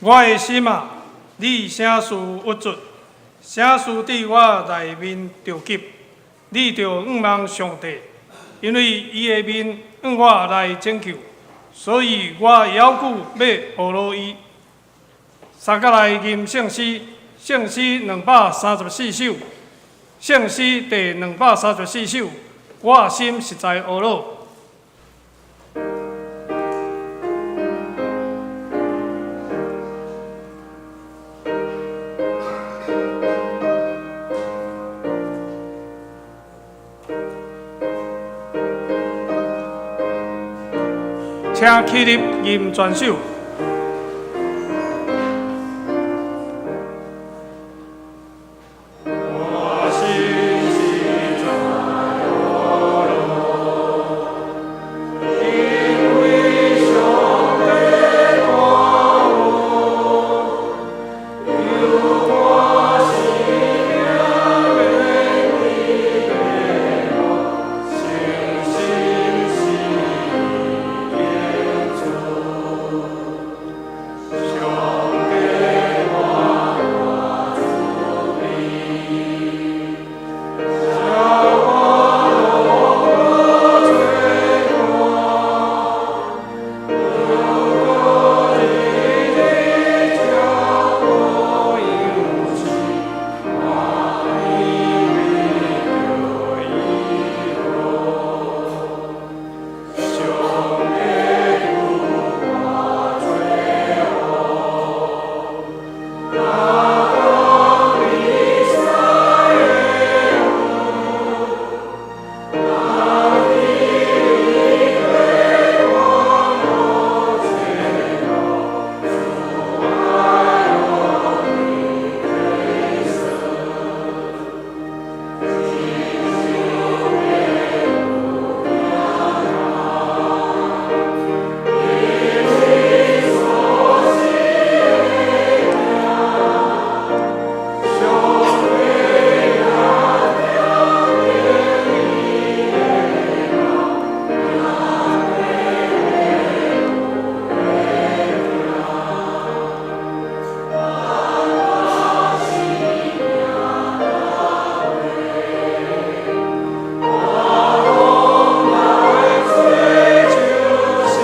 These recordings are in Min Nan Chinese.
我的心啊，你啥事鬱卒？啥事佇我內面著急？你著仰望上帝，因為伊的面向我來拯救，所以我猶閣欲呵咾伊。三角來吟聖詩，聖詩234首，聖詩第234首，我心實在呵咾。請起立吟全首。我心實在呵咾，因為上帝大有，救我性命免於滅亡，誠心是伊的主。上帝大大慈悲，赦我落魄罪過，猶閣日日食羔羊飼，我以為著伊好。上帝拄我做王，亞當比賽的有，亞基的光我這路，主愛我的生，親像的伊所生的囝，上帝也聽伊的話，我攏來做酒聲，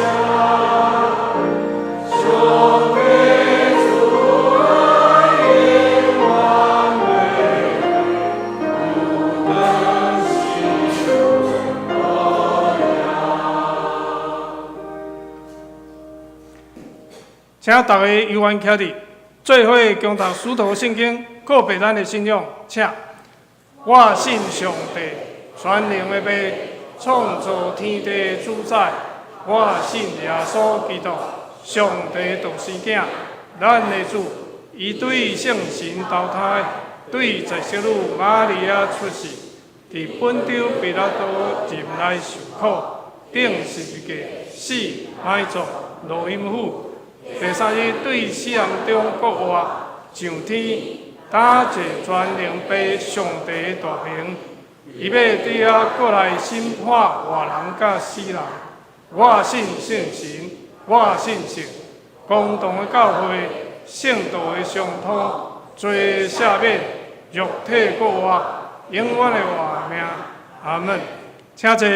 上帝慈愛永遠袂變，有當時無請逐家猶原徛佇，做伙恭讀使徒信經，告白咱的信仰。請，我信上帝，全能的父，創造天地的主宰。我信耶穌基督，上帝獨生囝，咱的主。伊對聖神投胎，對濟世女瑪利亞出世，佇本丟彼拉多任內受苦，釘十字架，死，埋葬，落陰府。第三日對死人中復活，上天，擔坐全能父上帝的大權。伊欲佇遐閣來審判活人佮死人。我信聖神，我信聖公同的教會，聖徒的相通，罪赦免，肉體復活，永遠的活命。阿門。請坐。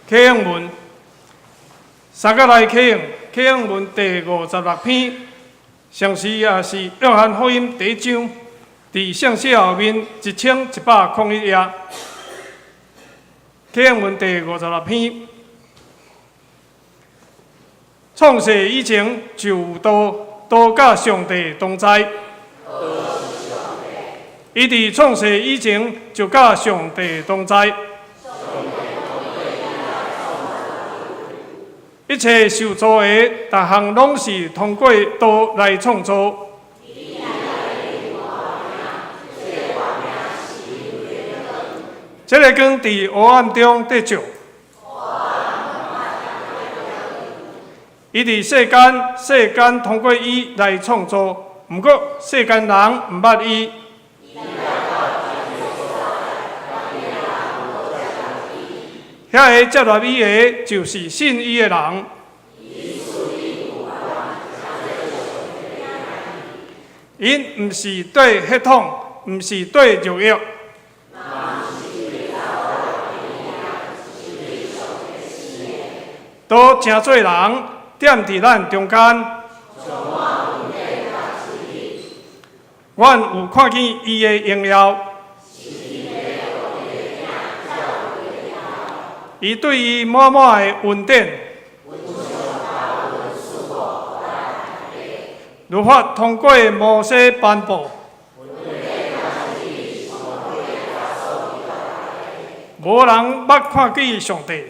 啟應文，三角來啟應，啟應文第56篇，同時也是約翰福音第一章，佇聖書後面1101頁。啟應文第56篇，創世以前就有道，道佮上帝同在。伊佇創世以前就佮上帝同在。一切受造的，逐項攏是通過道來創造。這個光佇黑暗中佇照。伊佇世間，世間通過伊來創造，毋過世間人毋捌伊。遐个接納伊的，就是信伊的人。𪜶毋是綴血統，毋是綴肉欲。都成做人，踮佇咱中間。阮有看見伊的榮耀。伊對伊滿滿的恩典。律法通過摩西頒布。無人捌看見上帝。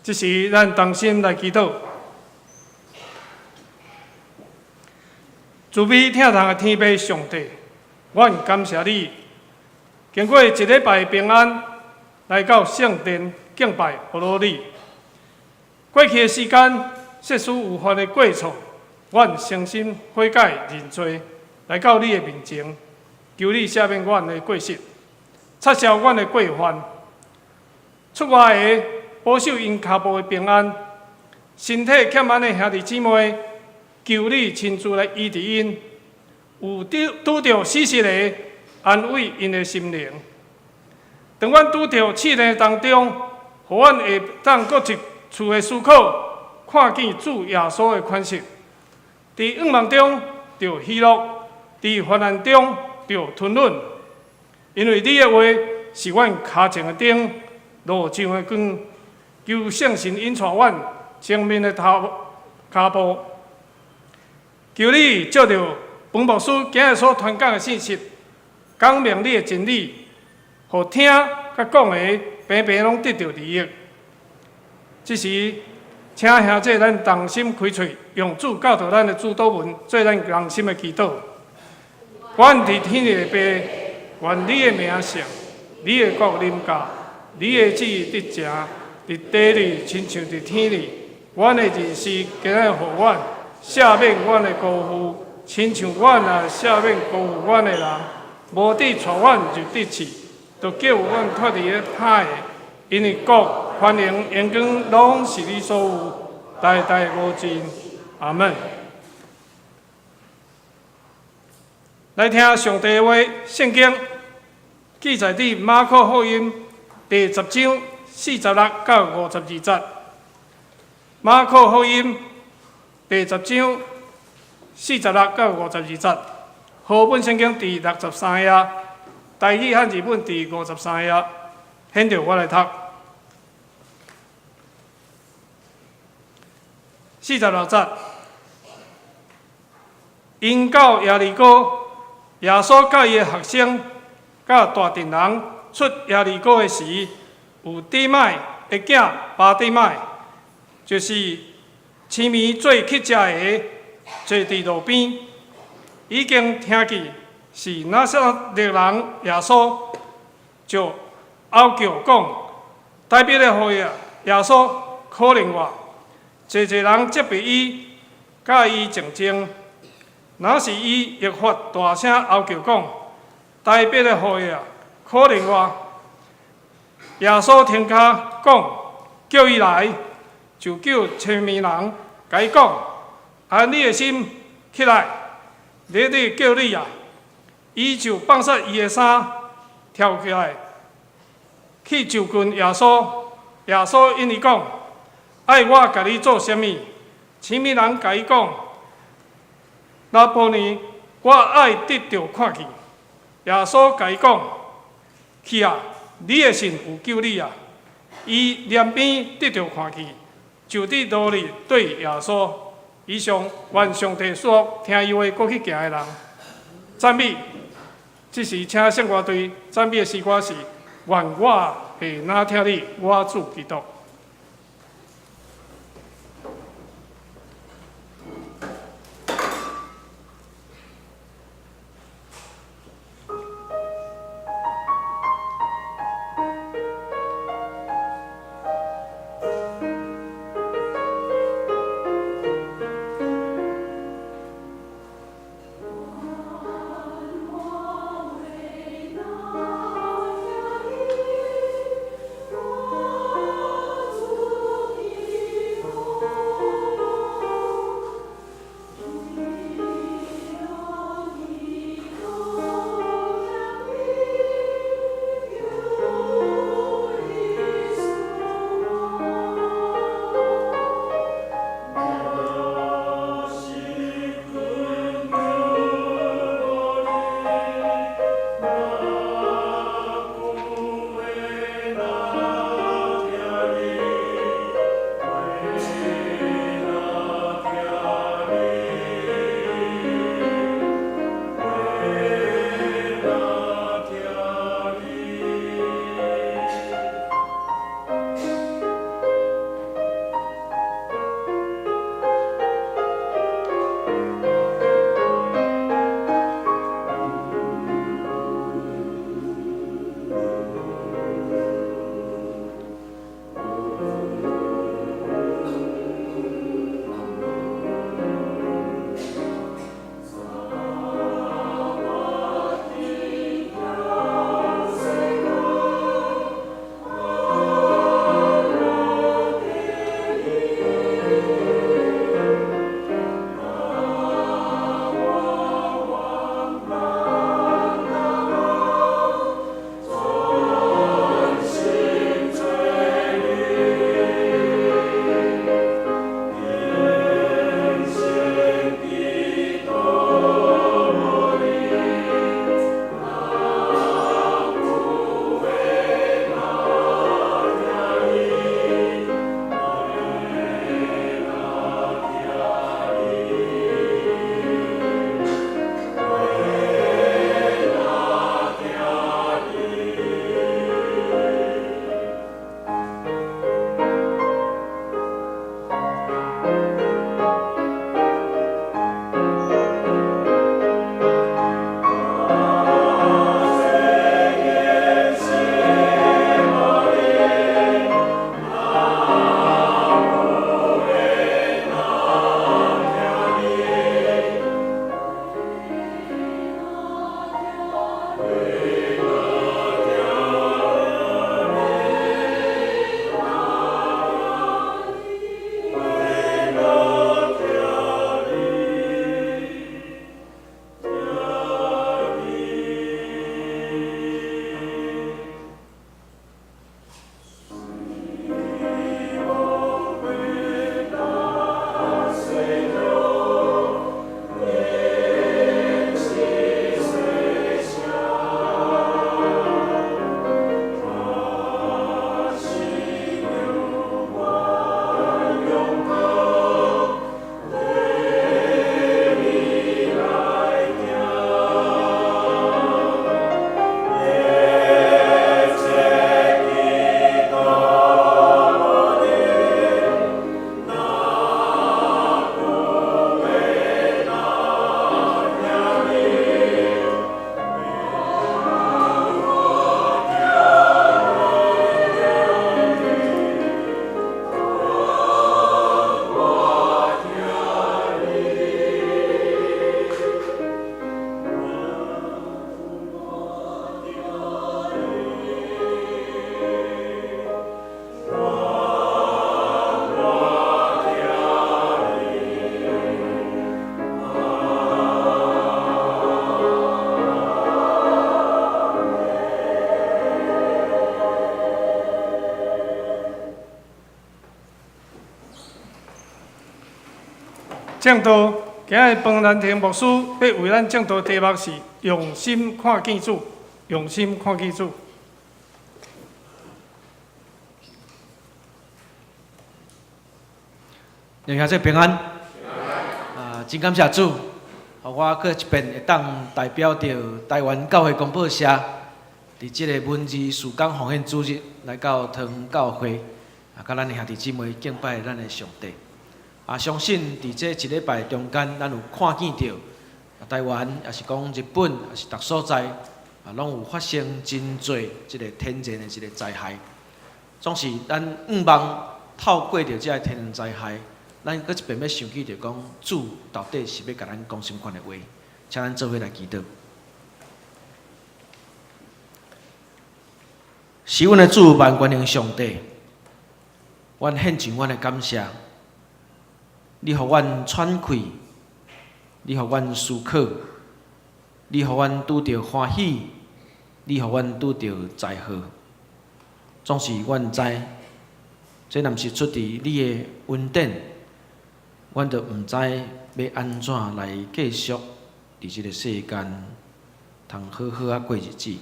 這時，咱同心來祈禱。慈悲疼痛的天父上帝，阮感謝你，經過一禮拜平安，來到聖殿敬拜阿羅你。過去的時間，世事有犯的過錯，阮誠心悔改認罪，來到你的面前，求你赦免阮的過失，擦消阮的過犯。出外的保守𪜶跤步的平安，身體欠安的兄弟姊妹，求你親自來醫治𪜶，有拄著死實的安慰𪜶的心靈。當阮拄著試煉當中，予阮會當閣一次的思考，看見主耶穌的款式。佇仰望中著喜樂，佇患難中著吞忍，因為你的話是阮跤前的燈，路上的光。求聖神引帶阮前面的頭跤步。求你借著彭牧師今日所傳講的信息，講明你的真理，予聽佮講的平平攏得著利益。這時，請兄弟咱同心開喙，用主教導咱的主禱文，做咱同心的祈禱。阮佇天的父，願你的名聖，你的國臨到，你的旨意得成，佇地裡親像佇天裡。阮的日食今日予阮，赦免阮的辜負，親像阮也赦免辜負阮的人。無得帶阮入得試，著救阮脫離彼歹的。因為國、權能、榮光，攏是你所有，代代無盡。阿門。來聽上帝的話，聖經記載佇馬可福音第十章46到52節。馬可福音第十章46到52節，和本聖經佇63頁，台語漢字本佇53頁。現在我來讀46節。𪜶到耶利哥，耶穌佮伊的學生、佮大陣人出耶利哥的時，有底買的囝巴底買，就是痴迷做乞食的，坐佇路邊，已經聽見是拿撒勒人耶穌，就嗷叫講：大衛的後裔耶穌，可憐我！濟濟人責備伊，佮伊靜靜。若是伊愈發大聲嗷叫講：大衛的後裔啊，可憐我！耶穌停跤講：叫伊來，就叫痴迷人，共伊講：安你的心，起來，咧咧叫你啊！伊就放煞伊的衫，跳起來去就近耶穌。耶穌應伊講：愛我共你做啥物？痴迷人共伊講：拉波尼，我愛得著看見。耶穌共伊講：去啊，你的信有救你啊！伊連邊得著看見，就佇路裡綴耶穌。以上，願上帝賜福聽伊話閣去行的人。讚美，這時請聖歌隊讚美的詩歌是：願我會若疼你，我主基督。證道，今日彭蘭亭牧師欲為咱證道題目是用心看見主，用心看見主。弟兄姊妹平安。啊，真感謝主，予我閣一遍會當代表著台灣教會公報社，佇這个文字事工奉獻主日來到桃園教會，啊，佮咱的兄弟姊妹敬拜咱的上帝。啊，相信佇這一禮拜中間，咱有看見著台灣，抑是講日本，抑是逐所在，啊，攏有發生真濟這个天然的一個災害。總是咱向望透過著這个天然災害，咱閣一遍欲想起著講，主到底是欲共咱講啥物款的話？請咱做伙來祈禱。是阮的主萬全能上帝，阮獻上阮的感謝。你予阮喘氣，你予阮思考，你予阮拄著歡喜，你予阮拄著災禍。總是阮知，這若毋是出佇你的恩典，阮就毋知欲按怎來繼續佇這个世間，通好好仔過日子。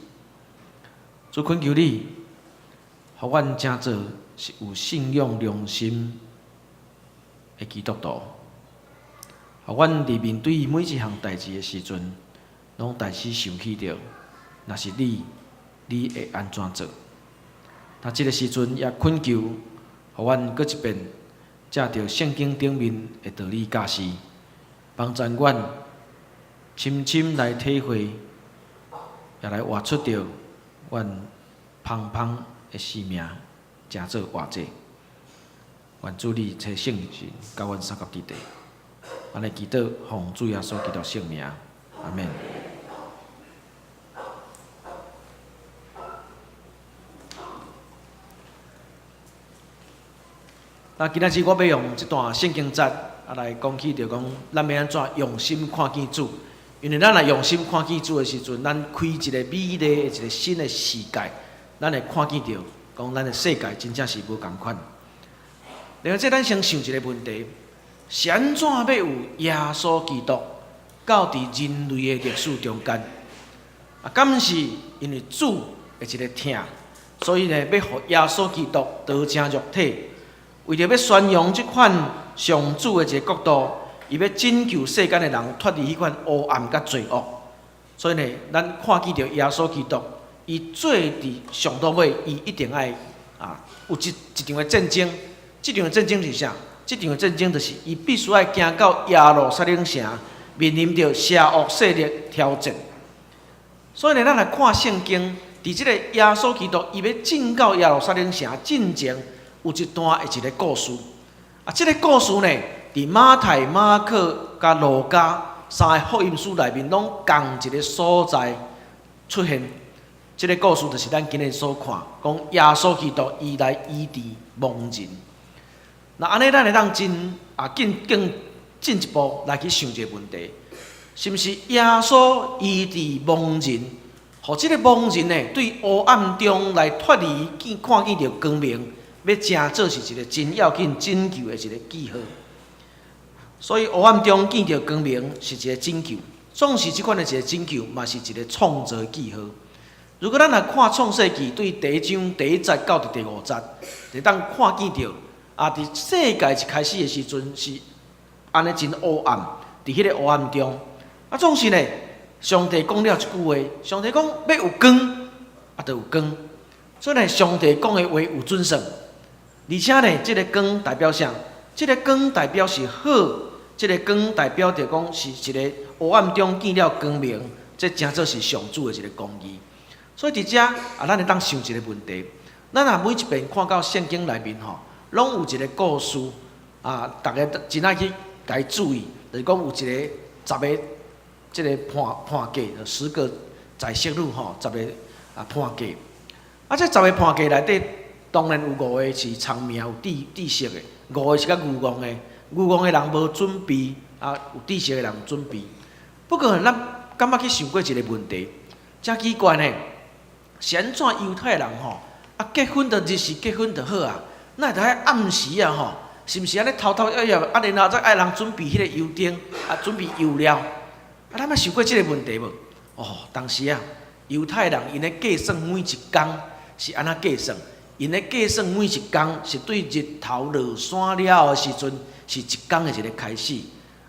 主懇求你，予阮成做是有信仰良心的基督徒，予阮佇面對每一項代誌的時陣，攏大時想起著，若是你，你會按怎做？那這个時陣也懇求，予阮閣一遍藉著聖經頂面的道理教示，幫助阮深深來體會，也來活出著阮芳芳的生命，成做活祭。願主你差聖神佮阮相佮佇地，按呢祈禱，奉主耶穌基督聖名，阿們。那今仔日我欲用這段聖經節啊來講起，著講咱欲按怎用心看見主。因為咱若用心看見主的時陣，咱開一个美麗的一个新的世界，咱會看見著講咱的世界真正是無仝款。另外，這咱先想一个問題：是按怎欲有耶穌基督到佇人類的歷史中間？啊，敢是因為主的一个疼，所以呢，欲予耶穌基督道成肉體，為著欲宣揚這款上主的一个國度，伊欲拯救世間的人脫離彼款黑暗佮罪惡。所以呢，咱看見著耶穌基督，伊做佇上到尾，伊一定愛啊有一一場的戰爭。這場的戰爭是啥？這場的戰爭就是伊必須愛行到耶路撒冷城，面臨著邪惡勢力挑戰。所以呢，咱來看聖經，佇這个耶穌基督伊欲進到耶路撒冷城進前，有一段的一个故事。啊，這个故事呢，佇馬太、馬可佮路加三个福音書內面，攏仝一个所在出現。這个故事就是咱今日所看，講耶穌基督伊來醫治盲人。那按呢，咱會當真啊，更更進一步來去想一个問題：是毋是耶穌醫治盲人，予這个盲人呢，對黑暗中來脫離，見看見著光明，欲成做是一个真要緊拯救的一个記號。所以黑暗中見著光明是一个拯救，總是這款的一个拯救，嘛是一个創造記號。如果咱若看創世記對第一章第一節到佇第五節，會當看見著。啊！佇世界一開始的時陣是按呢真黑暗，佇彼個黑暗中，啊，總是呢，上帝講了一句話，上帝講欲有光，啊，就有光。所以呢，上帝講的話有準算。而且呢，這个光代表啥？這个光代表是好，這个光代表著講是一个黑暗中見了光明，這成做是上主的一个公義。所以佇遮啊，咱會當想一个問題：咱若每一遍看到聖經內面吼，攏有一个故事啊，逐家真愛去共伊注意，就是講有一个十个這个伴伴嫁，十個宰相女吼，十个啊伴嫁。啊，這十个伴嫁內底，當然有五个是聰明有知知識的，五个是較愚戇的。愚戇的人無準備，啊，有知識的人有準備。不過，咱敢捌去想過一个問題，誠奇怪呢，是按怎猶太人吼，啊結婚就日時結婚就好啊？哪會得愛暗時啊吼，是毋是按呢偷偷掖掖，啊，然後再愛人準備彼個油燈，啊，準備油料。啊，咱捌想過這個問題無？哦，當時啊，猶太人𪜶咧計算每一工是按怎計算？𪜶咧計算每一工是對日頭落山了的時陣，是一工的一個開始。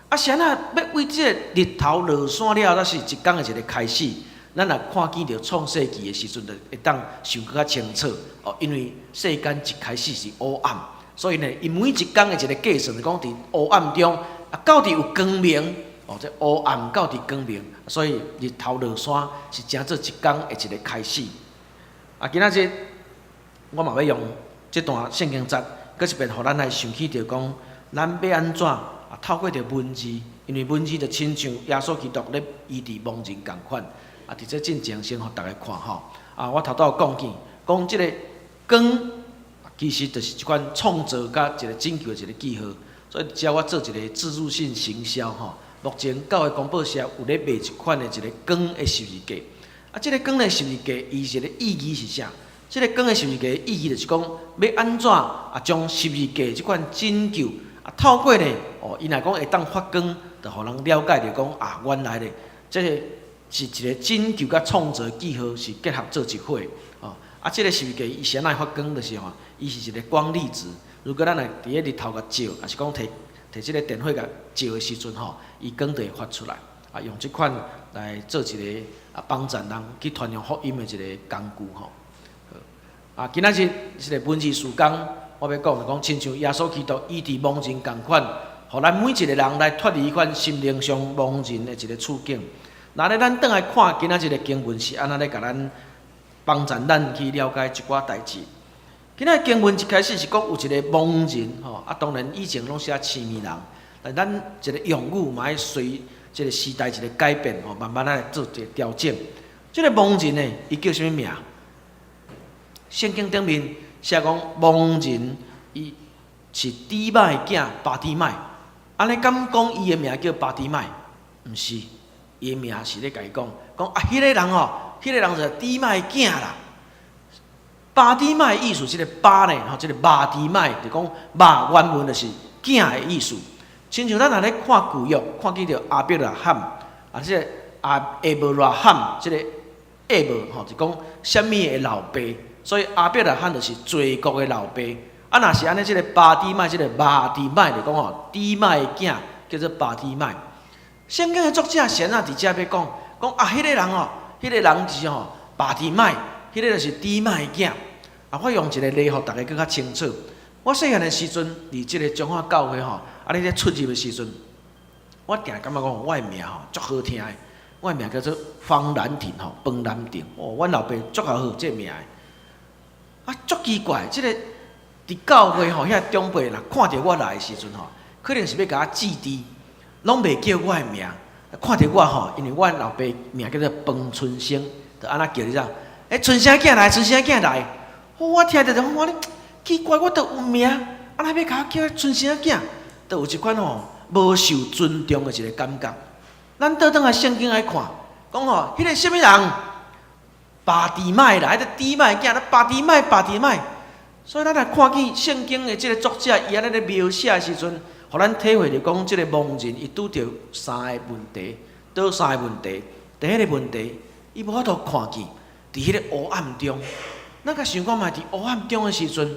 啊，是按怎欲為這個日頭落山了，才是一工的一個開始？咱若看見著創世記的時陣，就會當想閣較清楚。哦，因為世間一開始是烏暗，所以呢，伊每一工的一個計算，就講佇烏暗中，啊，到佇有光明，哦，這烏暗到佇光明，所以日頭落山是成做一工的一個開始。啊，今仔日我嘛欲用這段聖經節，閣一遍予咱來想起著講，咱欲按怎啊？透過著文字，因為文字就親像耶穌基督咧醫治盲人仝款。啊，佇這進前先予逐家看吼。啊，我頭拄有講見，講這个光，其實就是一款創造佮一個拯救的一個記號。所以，遮我做一個置入性行銷吼。目前教會公報社有咧賣一款的一个光的十字架。啊，這个光的十字架，伊一个意義是啥？這个光的十字架意義就是講，欲按怎啊，將十字架這款拯救啊，透過呢，哦，伊若講會當發光，就予人了解著講啊，原來咧，這个是一个拯救佮創造記號是結合做一伙哦。啊，這个十字架伊是按怎發光？就是吼，伊是一个光粒子。如果咱若佇咧日頭共照，抑是講提提這个電火共照的時陣吼，伊光就會發出來。啊，用這款來做一个啊幫助人去傳揚福音的一个工具吼。啊，今仔日這个文字事工，我欲講就講，親像耶穌基督醫治盲人仝款，予咱每一个人來脫離彼款心靈上盲人的一个處境。那咧，咱轉來看今仔日的經文是按怎咧共咱幫助咱去了解一寡代誌。今仔經文一開始是講有一个盲人吼，啊，當然以前攏寫痴耳人，但咱一个用語嘛愛隨這个時代一個改變吼，慢慢來做一个調整。這个盲人呢，伊叫啥物名？聖經頂面寫講盲人，伊是底麥的囝巴底買。按呢敢講伊的名叫巴底買？毋是，伊的名是咧共伊講，講啊，彼个人吼，彼个人就是底麥的囝啦。巴底買的意思，這个巴呢，吼，這个巴底買，就講巴原文就是囝的意思。親像咱若咧看舊約，看見著亞伯拉罕，啊，這个亞伯伯拉罕，這个亞伯吼，就講啥物的老爸，所以亞伯拉罕就是全國的老爸。啊，若是按呢，這个巴底買，這个巴底買就講吼，底麥的囝叫做巴底買。聖經的作者是按怎佇遮欲講？講啊，彼个人吼，彼个人是吼巴底買，彼个就是底麥的囝。啊，我用一个例予逐家閣較清楚。我細漢的時陣，佇這个彰化教會吼，啊，你咧出入的時陣，我定感覺講我的名吼足好聽的，我的名叫做方蘭亭吼，方蘭亭。哦，阮老爸足𠢕好這个名的。啊，足奇怪，這个佇教會吼，遐長輩若看著我來的時陣吼，可能是欲共我置治，攏袂叫我的名。看著我吼，因為阮老爸名叫做彭春生，就按怎叫你知？欸，春生囝來，春生囝來。我聽著就講我咧奇怪，我都有名，啊，哪欲共我叫春生囝，就有一款吼無受尊重的一个感覺。咱倒轉來聖經來看，講吼，彼个啥物人，巴底買啦，彼个底麥囝，巴底買，巴底買。所以咱來看見聖經的這个作者，伊按呢咧描寫的時陣，予咱體會著講，這个盲人伊拄著三个問題，佗三个問題。第一个問題，伊無法度看見，佇彼个黑暗中。咱共想看覓，佇黑暗中的時陣，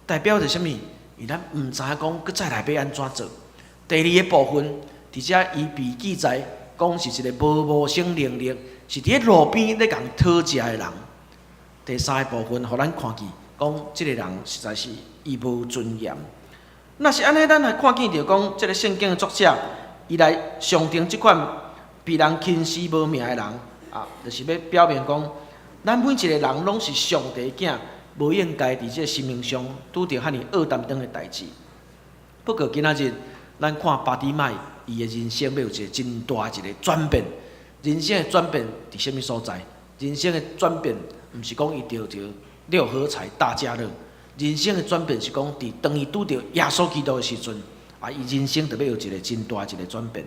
代表著啥物？因為咱毋知影講，閣再來欲按怎做。第二个部分，佇遮伊被記載講是一个無謀生能力，是佇咧路邊咧共討食的人。第三个部分，予咱看見，講這个人實在是伊無尊嚴。若是按呢，咱來看見著講，這个聖經的作者，伊來象徵這款被人輕視無名的人，啊，就是欲表明講，咱每一个人攏是上帝囝，無應該佇這个生命上拄著遐爾僫擔當的代誌。不過今仔日，咱看巴底買伊的人生欲有一個真大一个轉變。人生的轉變佇啥物所在？人生的轉變毋是講伊著著六合彩大家樂。人生的轉變是講，佇當伊拄著耶穌基督的時陣，啊，伊人生就欲有一个真大一个轉變。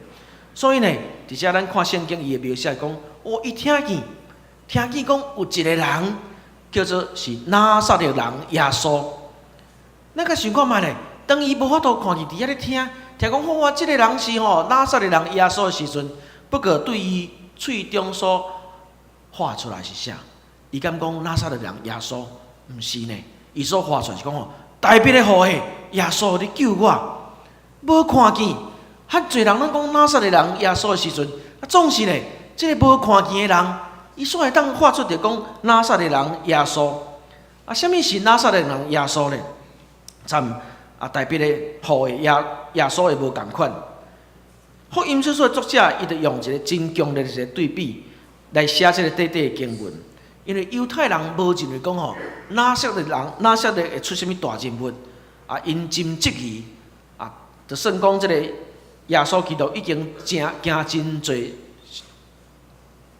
所以呢，佇遮咱看聖經伊的描寫講，哦，伊聽見，聽見講有一个人叫做是拿撒勒人耶穌。咱共想看覓咧？當伊聽見講有一个人叫做拿撒勒人耶穌的時陣，當伊無法度看見，佇遐咧聽，聽講好啊，這个人是吼拿撒勒人耶穌的時陣，不過對伊喙中所發出來是啥？伊敢講拿撒勒人耶穌？毋是呢，伊所發出來是講吼，大衛的後裔耶穌，你救我！無看見，較濟人攏講拿撒勒人耶穌的時陣，啊，總是呢，這个無看見的人，伊煞會當發出著講拿撒勒人耶穌。啊，啥物是拿撒勒人耶穌呢？參啊，大衛的後裔耶耶穌的無仝款。福音書的作者，伊就用一个真強烈的一个對比來寫這个短短的經文。因為猶太人無認為講吼，拿撒勒人拿撒勒會出啥物大人物，啊，𪜶真質疑，啊，就算講這个耶穌基督已經真行真濟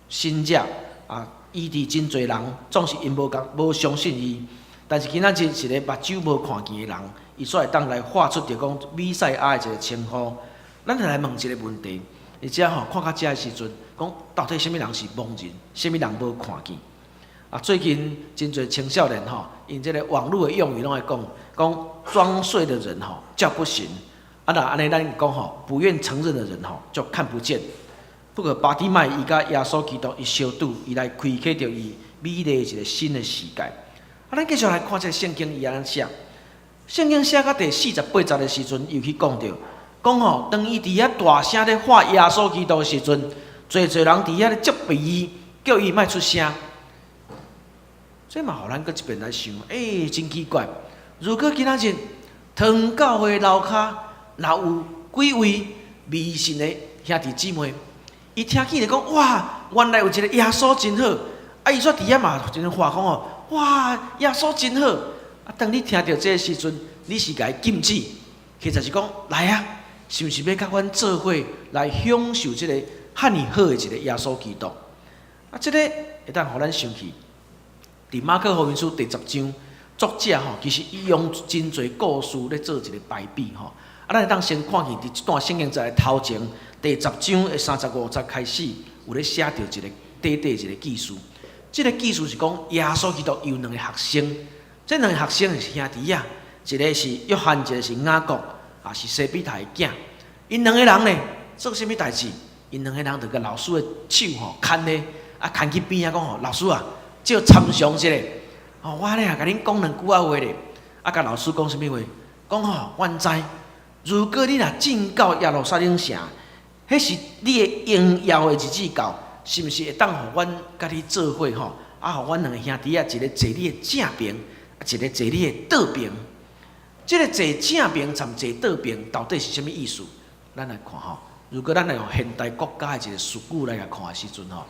神跡，啊，醫治真濟人，總是𪜶無共無相信伊。但是今仔日一个目睭無看見的人，伊煞會當來發出著講彌賽亞的一个稱呼。咱來問一个問題，而且吼看到遮的時陣，講到底啥物人是盲人，啥物人無看見？啊，最近真濟青少年吼，𪜶這个網路的用語攏會講，講裝睡的人吼叫不醒。啊，若按呢咱講吼，不願承認的人吼就看不見。不過巴底買伊佮耶穌基督伊相拄，伊來開啟著伊美麗的一个新的世界。啊，咱繼續來看這个聖經伊按怎寫。聖經寫到第48節的時陣，又去講著，講吼，當伊佇遐大聲咧喊耶穌基督的時陣，濟濟人佇遐咧責備伊，叫伊莫出聲。這嘛，予咱閣一遍來想，欸，真奇怪。如果今仔日唐教會樓跤若有幾位迷信的兄弟姊妹，伊聽見咧講，哇，原來有一个耶穌真好，啊，伊煞佇遐嘛真話講哦，哇，耶穌真好。啊，當你聽著這个時陣，你是共伊禁止，或者是講來啊，是毋是欲佮阮做伙來享受這个遐爾好的一个耶穌基督？啊，這个會當予咱想起，佇馬可福音書第10章，作者吼其實伊用真濟故事咧做一个排比吼。啊，咱會當先看見佇這段聖經節的頭前，第10章的35節開始，有咧寫著一个短短一个記事。這个記事是講耶穌基督有兩个學生，這兩个學生是兄弟仔，一个是約翰，一个是雅各，啊是西庇太的囝。𪜶兩个人呢做啥物代誌？𪜶兩个人就共老師的手吼牽咧，啊牽去邊仔講吼，老師啊，借參詳一下。吼，我咧共恁講兩句仔話咧。啊，共老師講啥物話？講吼，阮知，如果你若進到耶路撒冷城，彼是你的榮耀的日子到，是毋是會當予阮佮你做伙吼？啊，予阮兩个兄弟仔，一个坐你的正爿，啊，一个坐你的倒爿。這个坐正爿參坐倒爿，到底是啥物意思？咱來看吼，如果咱來用現代國家的一个術語來共看的時陣吼，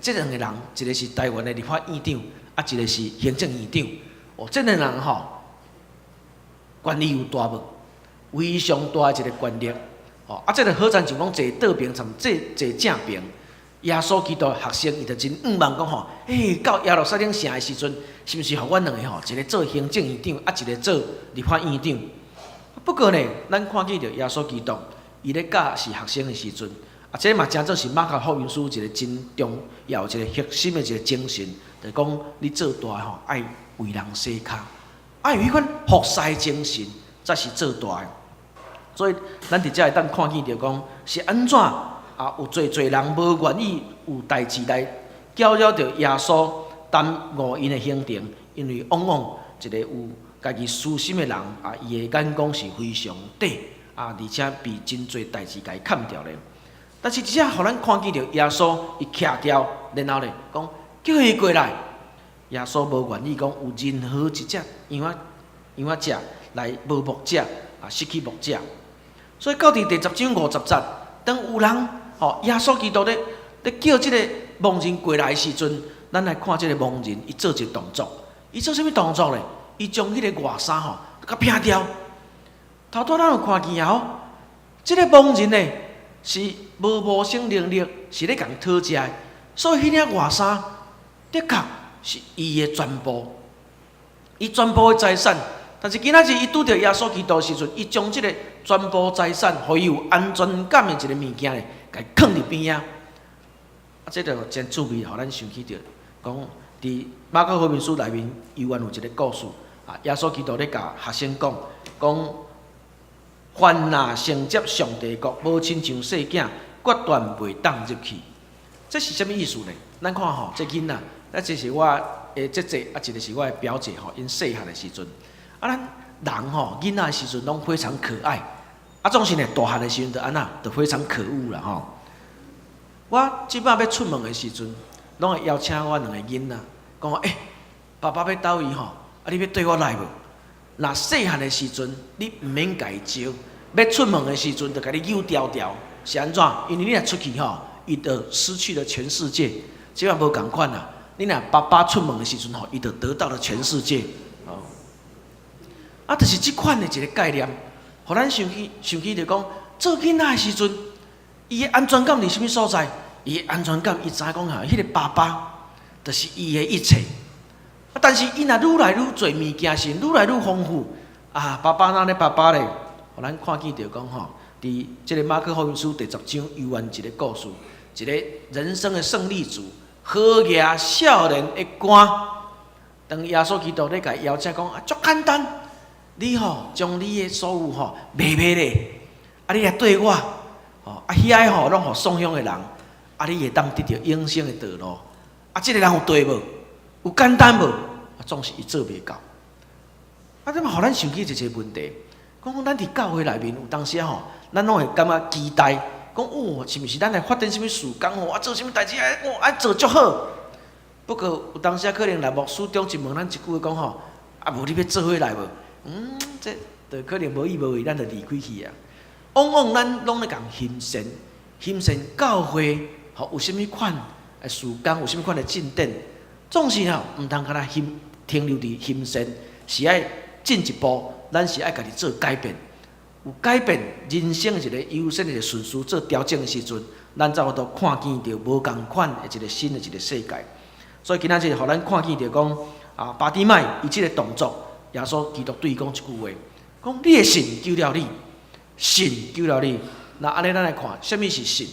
這兩個人，一个是台灣的立法院長，啊，一个是行政院長。哦，這兩个人吼，權力有大無？非常大的一个權力。哦，啊，這个好親像講坐倒爿參坐坐正爿，耶穌基督學生伊就真向望講吼，欸，到耶路撒冷城的時陣，是毋是予阮兩个吼，一个做行政院長，啊，一个做立法院長？不過呢，咱看見著耶穌基督，伊咧教示學生的時陣，啊，這嘛誠做是馬可福音書一个真重要一个核心的一个精神，就是講你做大吼，愛為人洗跤，愛有彼款服侍精神，才是做大的。所以，咱佇遮會當看見著講是按怎啊？有濟濟人無願意有代誌來攪擾著耶穌耽誤𪜶的行程，因為往往一个有家己私心的人啊，伊的眼光是非常短啊，而且被真濟代誌共伊崁著咧。但是，佇遮予咱看見著耶穌伊徛牢，然後咧講叫伊過來。耶穌無願意講有任何一隻羊仔羊仔隻來無牧者啊，失去牧者。所以到佇第10章50節，當有人吼耶穌基督咧咧叫這个盲人過來的時陣，咱來看這个盲人伊做一個動作，伊做啥物動作咧？伊將彼个外衫吼共撇掉。頭拄咱有看見啊？吼，這个盲人呢是無謀生能力，是咧共討食的，所以彼領外衫的確是伊的全部，伊全部的財產。但是今仔日伊拄著耶穌基督的時陣，伊將這个全部財產，予伊有安全感的一个物件咧，共伊囥佇邊仔。啊，這就真趣味，予咱想起著，講佇馬可福音書內面，猶原有一个故事。啊，耶穌基督咧共學生講，講凡若承接上帝國，無親像細囝，決斷袂當入去。這是啥物意思呢？咱看吼，這囡仔，啊，這是我的姐姐，啊，一个是我的表姐吼，𪜶細漢的時陣，啊，咱人吼，囡仔的時陣攏非常可愛，啊，總是呢，大漢的時陣就按怎，就非常可惡啦吼。我這擺欲出門的時陣，攏會邀請我兩个囡仔，講欸，爸爸欲佗位吼，啊，你欲綴我來無？若細漢的時陣，你毋免共伊招，欲出門的時陣，就共你搝牢牢，是按怎？因為你若出去吼，伊就失去了全世界。這擺無仝款啊！你若爸爸出門的時陣吼，伊就得到了全世界。哦，啊，就是這款的一个概念，予咱想起想起就講，做囡仔的時陣，伊的安全感佇啥物所在？伊的安全感，伊知影講哈，彼個爸爸就是伊的一切。啊，但是伊若愈來愈濟物件時，愈來愈豐富，啊，爸爸哪咧爸爸咧？予咱看見著講吼，佇這个馬可福音書第十章猶原一个故事，一个人生的勝利組，好額少年的官。當耶穌基督咧共伊邀請講啊，足簡單，你吼將你的所有吼賣賣咧，啊，你來綴我，吼啊，遐个吼攏予送鄉的人，啊，你會當得著永生的道路。啊，這个人有綴無？有簡單無？啊，總是伊做袂到。啊，這嘛予咱想起一个問題，講咱佇教會內面有當時吼，咱攏會感覺期待，講哦，是毋是咱來發展啥物事工吼？啊，做啥物代誌啊？哦，愛做足好。不過有當時可能來牧師長一問咱一句話講吼，啊，無你欲做伙來無？嗯，這就可能無意無意，咱就離開去啊。往往咱攏咧共欣羨，欣羨教會吼有啥物款的事工，有啥物款的進展，總是吼毋通干焦欣停留佇欣羨，是愛進一步，咱是愛家己做改變。有改變人生的一個優先的一個順序做調整的時陣，咱才有法度看見著無仝款的一個新的一個世界。所以今仔日予咱看見著講啊，巴底買伊這个動作，耶穌基督對伊講一句話，講你的信救了你，信救了你。那按呢，咱來看，啥物是信？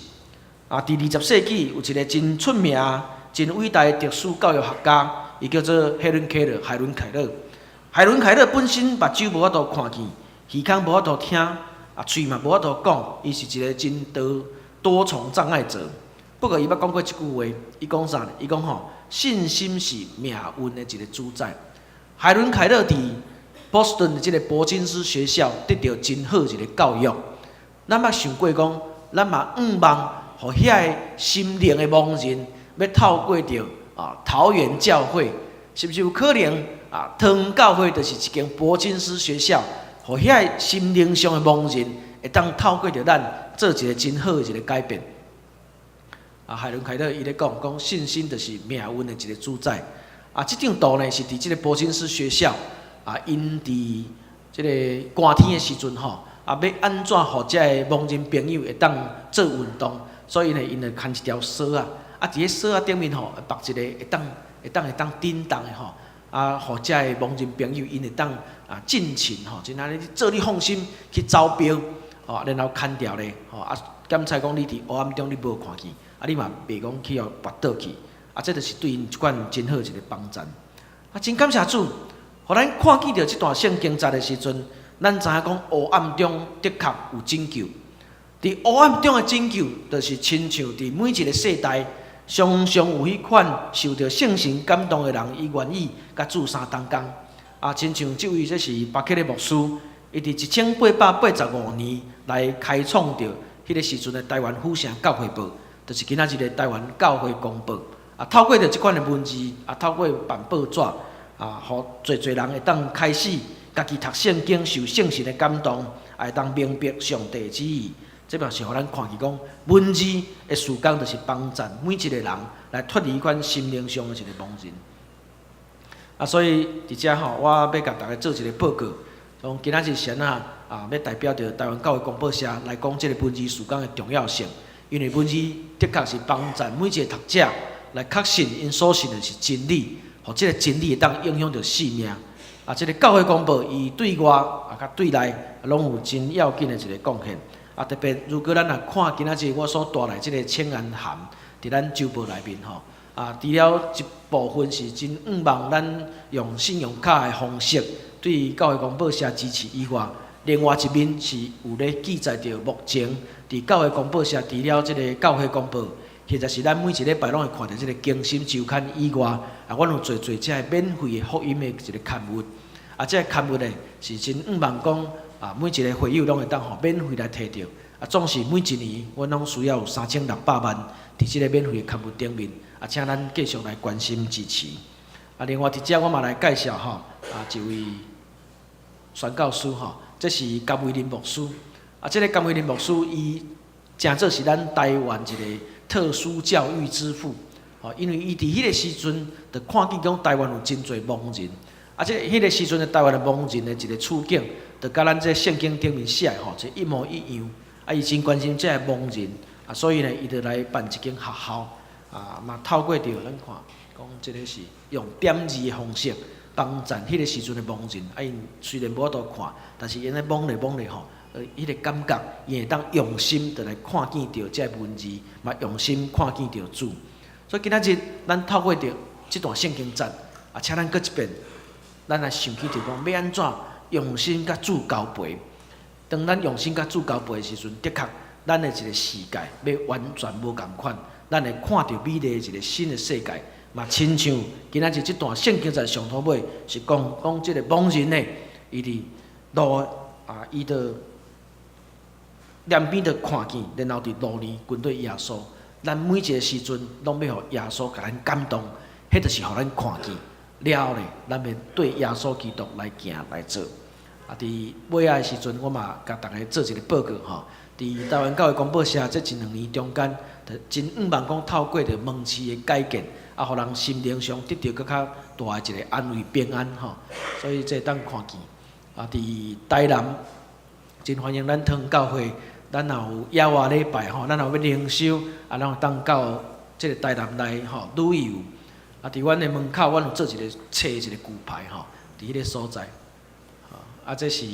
啊，佇20世紀有一个真出名、真偉大的特殊教育學家，伊叫做海倫凱勒，海倫凱勒。海倫凱勒本身目睭無法度看見，耳孔無法度聽，啊，喙嘛無法度講，伊是一个真多多重障礙者。不過伊捌講過一句話，伊講啥呢？伊講吼，信心是命運的一个主宰。海倫凱勒佇波士頓的這个柏金斯學校得著真好一个教育。咱捌想過講，咱嘛向望，予遐个心靈的盲人，欲透過著啊桃園教會，是毋是有可能啊？桃園教會就是一間柏金斯學校，予遐个心靈上的盲人，會當透過著咱做一个真好的一个改變。啊，海倫凱勒伊咧講，講信心就是命運的一个主宰。啊，這張圖呢是佇這个柏金斯學校，啊，𪜶佇這个寒天的時陣吼，啊，欲按怎予這个盲人朋友會當做運動，所以呢，𪜶就牽一條索仔，啊，佇咧索仔頂面吼，縛一个會當振動的吼，啊，予這个盲人朋友𪜶會當啊盡情吼，真按呢做你放心去走標，吼，然後牽牢咧，吼，啊，檢查講你佇黑暗中你無看見，啊，你嘛袂講去予跋倒去，啊，這就是對𪜶一款真好一个幫助。啊，真感謝主，予咱看見著這段聖經節的時陣，咱知影講黑暗中的確有拯救。佇黑暗中的拯救，就是親像佇每一个世代，常常有彼款受著聖神感動的人，伊願意共主相同工。啊，親像這位這是巴克禮牧師，伊佇1885年來開創著彼个時陣的台灣府城教會報，就是今仔日的台灣教會公報。啊，透過著這款的文字，啊，透過辦報紙，啊，予濟濟人會當開始家己讀聖經，受聖神的感動，會當明白上帝旨意。這嘛是予咱看見講，文字的事工就是幫助每一个人來脫離彼款心靈上的一個盲人。啊，所以佇遮吼，我欲共大家做一个報告，講今仔日是按怎啊，欲代表著台灣教會公報社來講這个文字事工的重要性，因為文字的確是幫助每一个讀者來確信𪜶所信的是真理，予這个真理會當影響著性命。啊，這个教會公報伊對外啊，佮對內攏有真要緊的一个貢獻。啊，特別如果咱若看今仔日我所帶來這个請安函，佇咱週報內面吼，啊，除了一部分是真向望咱用信用卡的方式對教會公報社支持以外，另外一面是有咧記載著目前佇教會公報社，除了這个教會公報，或者是咱每一禮拜攏會看著這个更新週刊以外，啊，阮有做做這个免費的福音的一个刊物。啊，這个刊物呢是真向望講啊，每一个會友攏會當吼免費來提著。啊，總是每一年，阮攏需要有3600萬佇這个免費的刊物頂面。啊，請咱繼續來關心支持。啊，另外佇遮我嘛來介紹吼，啊，一位宣教師吼，這是甘維林牧師。啊，這个甘維林牧師，伊誠做是咱台灣一个特殊教育之父。吼，因為伊佇彼个時陣，就看見講台灣有真濟盲人。啊，這彼个時陣的台灣的盲人的一个處境，就佮咱這聖經頂面寫的吼，這一模一樣。啊，伊真關心這个盲人，啊，所以呢，伊就來辦一間學校，啊，嘛透過著咱看，講這个是用點字的方式幫助彼个時陣的盲人。啊，𪜶雖然無法度看，但是𪜶咧摸咧摸咧吼，彼个感覺，伊會當用心就來看見著這个文字，嘛用心看見著主。所以今仔日咱透過著這段聖經節，啊，請咱閣一遍，咱來想起著講，欲按怎用心佮主交陪。當咱用心佮主交陪的時陣，的確，咱的一个世界欲完全無仝款，咱會看著美麗的一个新的世界。嘛，親像今仔日這段聖經在上頭尾是講講這个盲人呢，伊佇路啊，伊就兩邊就看見，然後佇路邊跟對耶穌。咱每一个時陣攏欲予耶穌共咱感動，彼就是予咱看見了後咧，咱欲對耶穌基督來行來做。啊，佇尾仔的時陣，我嘛共大家做一个報告吼。佇台灣教會公報社這一兩年中間，就真向望講透過著門市的改建，啊，予人心靈上得著閣較大的一个安慰平安吼。所以這會當看見。啊，佇台南，真歡迎咱桃園教會，咱若有野外禮拜吼，咱若有欲靈修，啊，咱會當到這个台南來吼旅遊。啊，佇阮的門口，阮有做一个冊一个舊牌吼，佇彼个所在。啊，這是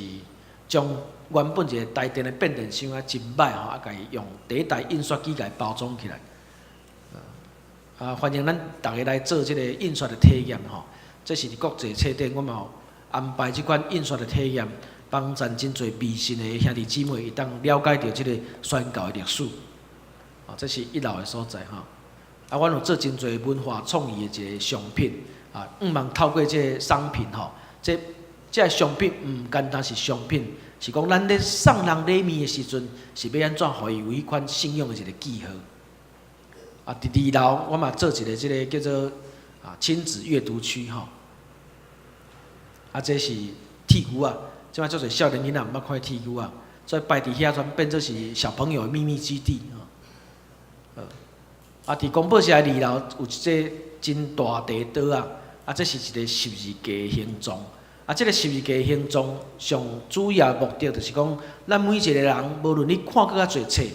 將原本一个台電的變電箱啊，真歹吼，啊，共伊用第一台印刷機共伊包裝起來。啊，歡迎咱逐个來做這个印刷的體驗吼。這是佇國際冊展，阮嘛有安排這款印刷的體驗，幫助真濟未信的兄弟姊妹會當了解著這个宣教的歷史。啊，這是一樓的所在吼。啊，阮有做真濟文化創意的一个商品，啊，向望透過這个商品吼，這个商品毋單單是商品，是講咱咧送人禮物的時陣，是欲按怎予伊有彼款信仰的一个記號。啊，佇二樓我嘛做一个這个叫做啊親子閱讀區吼。啊，這是鐵牛仔，這擺足濟少年囡仔毋捌看鐵牛仔，所以擺佇遐全變做是小朋友的秘密基地吼。啊，佇公報社的二樓有一隻真大塊桌仔，啊，這是一个十字架的形狀。啊，這个十字架的形狀上主要目的就是講，咱每一个人，無論你看閣較濟冊，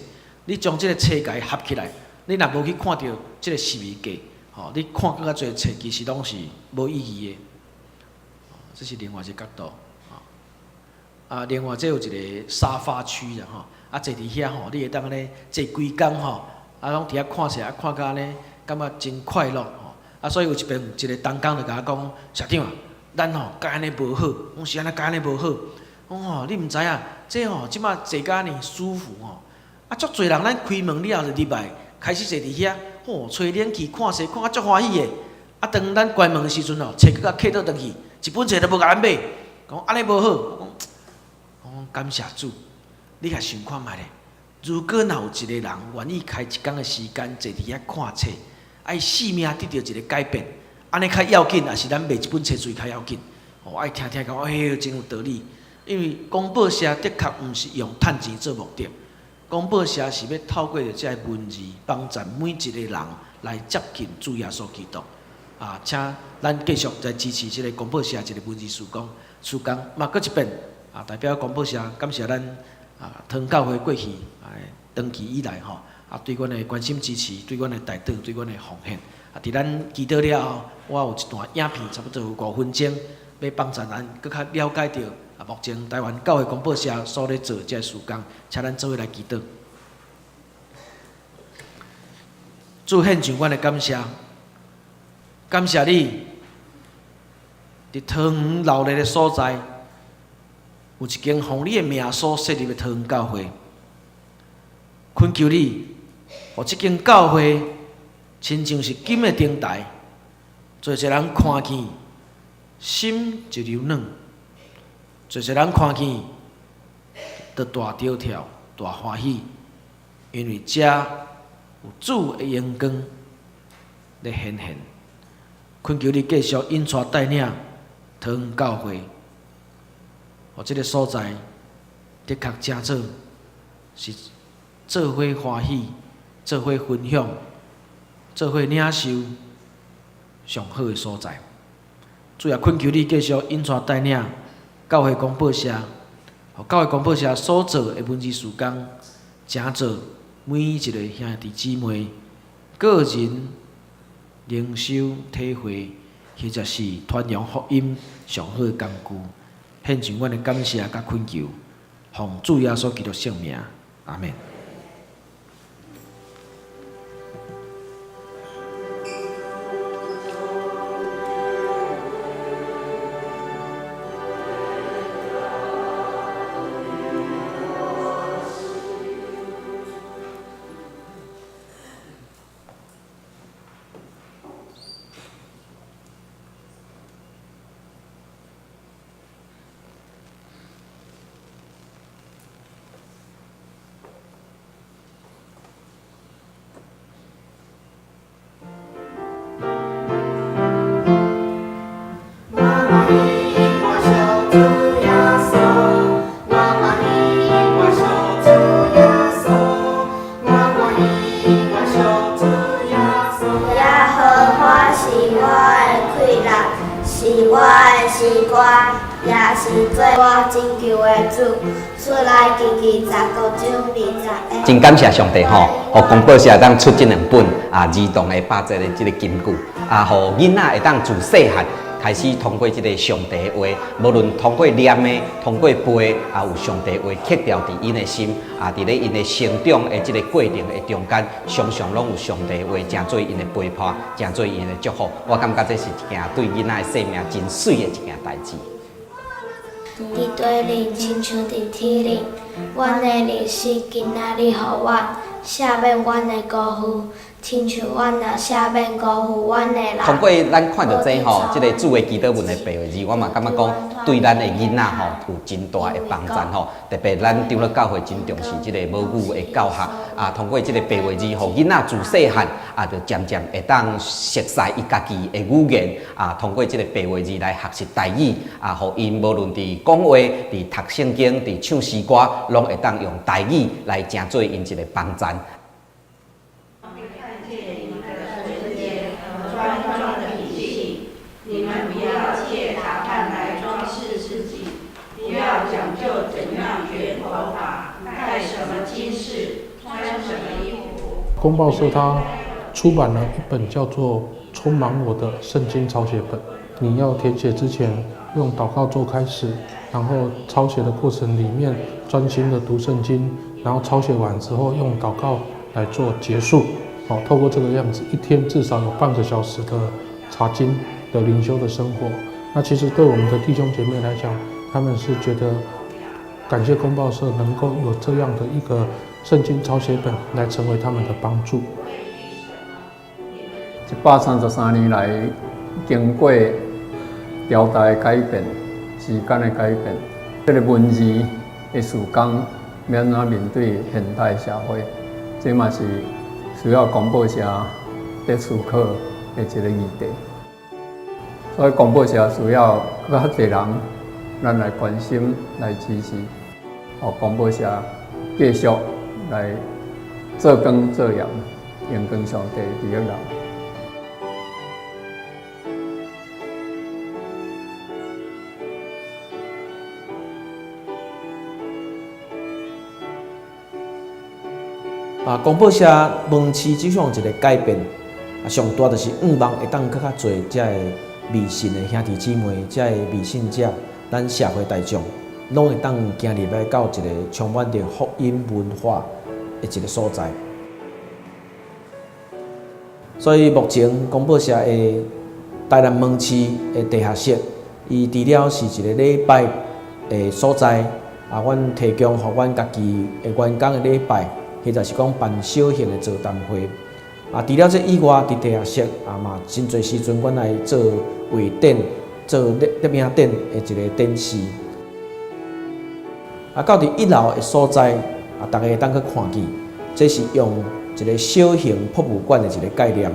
你將這个冊共伊合起來，你若無去看著這个十字架，吼，你看閣較濟冊，其實攏是無意義的。這是另外一个角度。啊，另外這有一个沙發區啦，吼，啊，坐佇遐吼，你會當按呢坐規工吼，啊，攏佇遐看冊，啊，看甲按呢，感覺真快樂吼。啊，所以有一遍有一个同工就共我講，社長啊，咱吼共按呢無好，講是按怎共按呢無好？講吼，你毋知影，這吼這馬坐甲按呢舒服吼。啊，足濟人咱開門了後就入來，開始坐佇遐，吼，吹冷氣看冊，看甲足歡喜的。啊，當咱關門的時陣吼，冊閣共揢倒轉去，一本冊都無共咱買，講按呢無好。我講，我講感謝主，你較想看覓咧？如果若有一個人願意開一工的時間坐佇遐看冊，啊，伊性命得著一个改變，按呢較要緊，抑是咱賣一本冊出去較要緊？哦，愛聽聽講，哎喲，真有道理。因為公報社的確毋是用趁錢做目的，公報社是欲透過著這个文字，幫助每一個人來接近主耶穌基督。啊，請咱繼續來支持這个公報社一個文字事工，事工嘛，閣一遍啊，代表公報社感謝咱啊，桃園教會過去啊長期以來吼啊，對阮的關心支持，對阮的代禱，對阮的奉獻。啊，佇咱祈禱了後，我有一段影片，差不多有5分鐘，欲幫助咱閣較了解著啊，目前台灣教會公報社所咧做這个事工，請咱做伙來祈禱。主獻上阮的感謝，感謝你佇桃園鬧熱的所在，有一間奉你的名所設立的桃園教會，懇求你，予這間教會親像是金的燈台，濟濟人看見，心就柔軟；濟濟人看見，就大跳跳、大歡喜，因為遮有主的榮光咧顯現。懇求你繼續引帶帶領桃園教會，予這个所在的確成做是做伙歡喜、做伙分享、做伙領受上好的所在。主也懇求你繼續引帶帶領教會公報社，予教會公報社所做的文字事工，成做每一个兄弟姊妹個人靈修體會，或者是傳揚福音上好的工具。獻上阮的感謝佮懇求，奉主耶穌基督聖名，阿們。耶和華是我的氣力，是我的詩歌，也是做我拯救的主。出埃及記十五章二十。真感謝上帝吼，予公報社會當出這兩本啊兒童的百節的這个金句啊，予囡仔會當自細漢開始通過這个上帝的話，無論通過念的、通過背啊，有上帝話刻牢佇𪜶的心啊，佇咧𪜶的成長的這个過程的中間，常常攏有上帝話，成做𪜶的陪伴，成做𪜶的祝福。我感覺這是一件對囡仔的生命真媠的一件代誌。佇地裡親像佇天頂，阮的糧食今仔日予阮，赦免阮的辜負，親像阮也赦免辜負阮的人。通過咱看著這吼，這个主的祈禱文的白話字，我嘛感覺講對咱的囡仔吼有真大的幫助吼。特別咱長老教會真重視這个母語的教學啊，通過這个白話字，予囡仔自細漢啊，就漸漸會當熟悉伊家己的語言啊，通過這个白話字來學習台語啊，予𪜶無論佇講話、佇讀聖經、佇唱詩歌，攏會當用台語來成做𪜶一个幫贊。公報社它出版了一本叫做《充滿我的聖經抄寫本》，你要填寫之前用禱告做開始，然後抄寫的過程裡面專心的讀聖經，然後抄寫完之後用禱告來做結束。好，透過這個樣子，一天至少有半個小時的查經的靈修的生活。那其實對我們的弟兄姐妹來講，他們是覺得感謝公報社能夠有這樣的一個聖經抄寫本來成為他們的幫助。133年來，經過朝代的改變、時間的改變，這个文字的事工欲按怎面對現代社會，這嘛是需要公報社咧思考的一个議題。所以公報社需要閣較濟人，咱來關心、來支持，予公報社繼續來做光做鹽，榮光上帝佇咧人。啊，公報社門市這項一个改變，啊，上大就是向望會當閣較濟遮个未信的兄弟姊妹，遮个未信者，咱社會大眾，攏會當行入來到一個充滿著福音文化的一个所在。所以目前公報社的台南門市的地下室，伊除了是一个禮拜的所在，啊，阮提供予阮家己的員工的禮拜，或者是講辦小型的座談會。啊，除了這以外，佇地下室啊嘛，真濟時陣，阮來做畫展、做攝影展的一個展示。啊，到佇一樓的所在，啊，逐家會當去看見，這是用一個小型博物館的一個概念。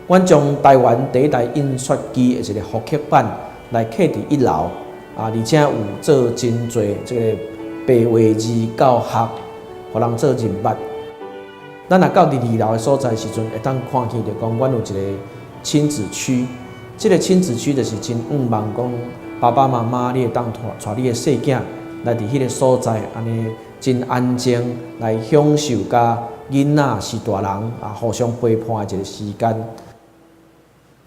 阮將台灣第一台印刷機的一個復刻版來刻佇一樓，啊，而且有做真濟這個白話字教學，予人做認捌。咱若到佇二樓的所在時陣，會當看見著講，阮有一個親子區。這個親子區就是真向望講，爸爸媽媽你會當帶你的細囝來佇彼個所在，按呢真安靜來享受佮囡仔是大人啊互相陪伴的一個時間。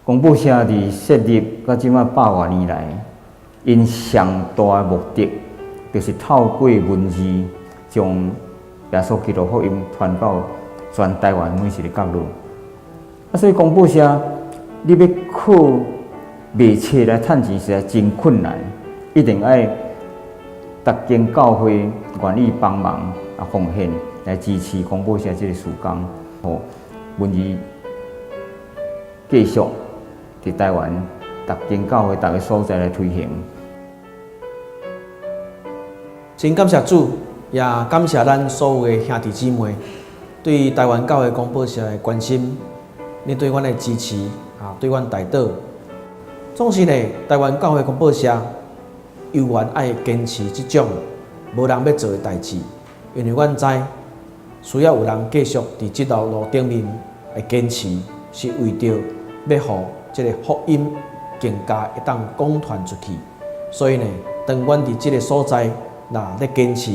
公報社佇設立到這馬百外年來，𪜶上大的目的，就是透過文字將耶穌基督福音傳到全台灣每一个角落。啊，所以公報社，你欲靠賣冊來趁錢，實在真困難，一定愛逐間教會願意幫忙啊奉獻來支持公報社這个事工，予文字繼續佇台灣逐間教會、逐个所在來推行。真感謝主，也感謝咱所有的兄弟姊妹對台灣教會公報社的關心，你對阮的支持啊，對阮代禱。總是呢，台灣教會公報社猶原愛堅持這種無人欲做的代誌，因為阮知需要有人繼續佇這條路頂面來堅持，是為著欲予這个福音更加會當廣傳出去。所以呢，當阮佇這个所在，若咧堅持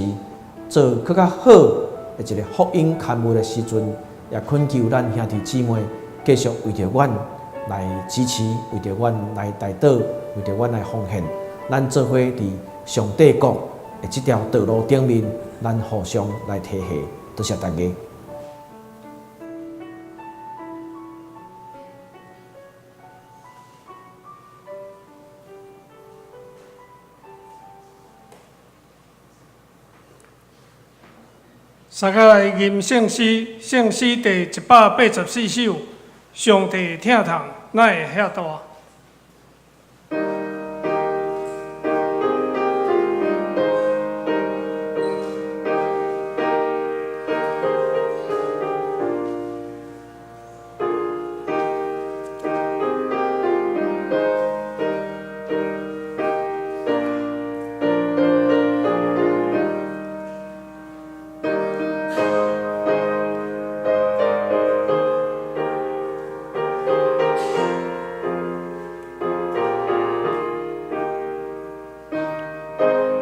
做閣較好的一个福音刊物的時陣，也懇求咱兄弟姊妹繼續為著阮來支持，為著阮來代禱，為著阮來奉獻。咱做伙佇上帝國的這條道路頂面，咱互相來提携。多謝大家。三个來吟聖詩，聖詩第184首，上帝疼痛，哪會遐大？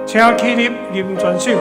請起立，吟全首。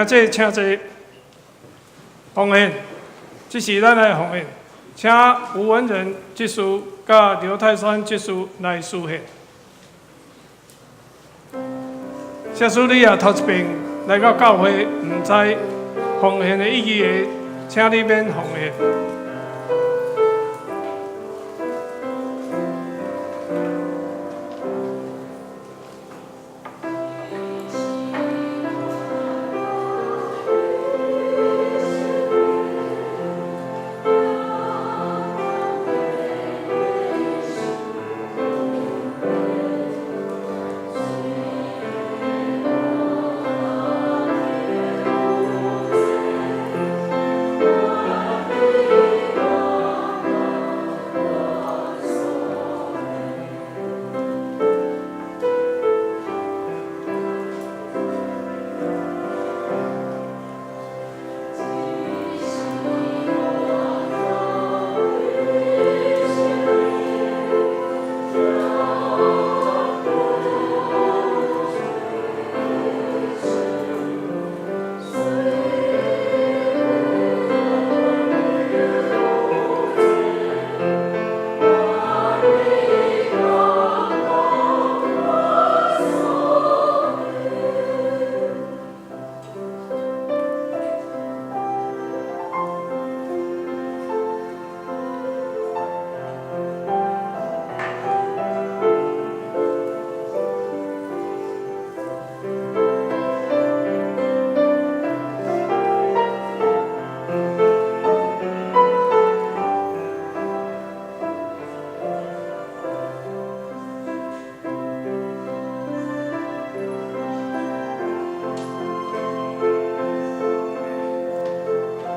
姐請坐。奉獻，這是咱的奉獻，請吳文仁執事佮劉泰山執事來司獻。假使你也頭一遍來到教會，毋知奉獻的意義的，請你免奉獻。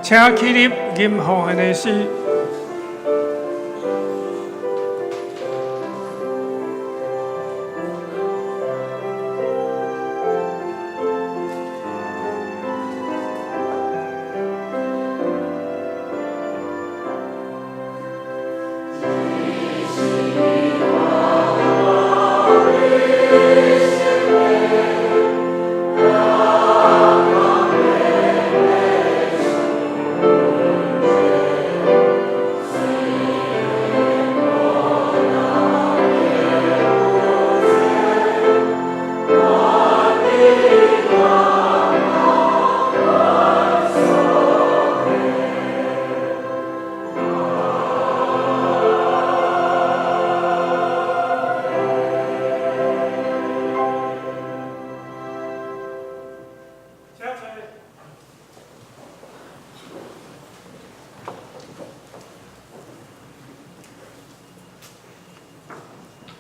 請起立吟奉獻的詩。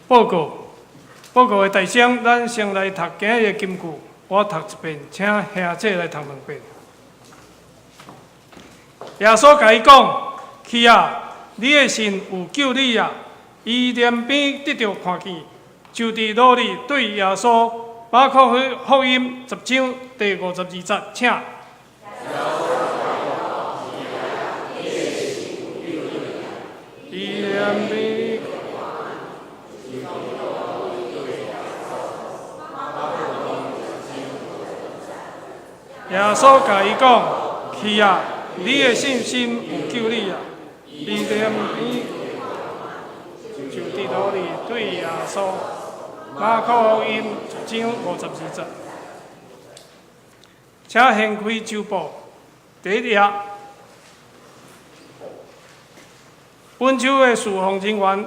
報告，報告的大聲，咱先來讀今日的金句。我讀一遍，請兄姐來讀兩遍。耶穌共伊講：去啊，你的信有救你啊！伊連邊得著看見，就佇路裡對耶穌。馬可福音十章第五十二節，請。伊連邊。耶穌共伊講：去啊，你的信心有救你啊！伊連邊就佇路裡對耶穌。馬可福音十章五十二節，請掀開週報第一頁。本週的事奉人員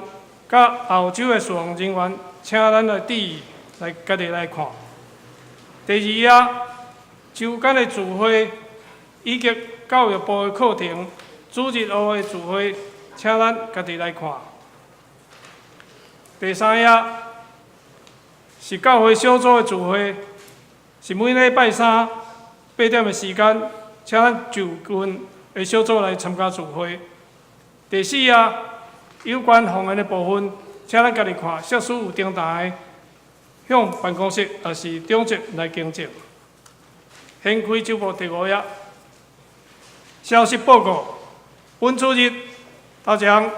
佮後週的事奉人員，請咱來注意來家己來看。第二頁，週間的聚會以及教育部的課程、主日學的聚會，請咱家己來看。第三頁是教會小組的聚會，是每禮拜三八點的時間，請咱就近的小組來參加聚會。第四頁有關奉獻的部分，請咱家己看，設施有訂單的，向辦公室抑是長執來更正。掀開週報第五頁，消息報告：本主日頭前，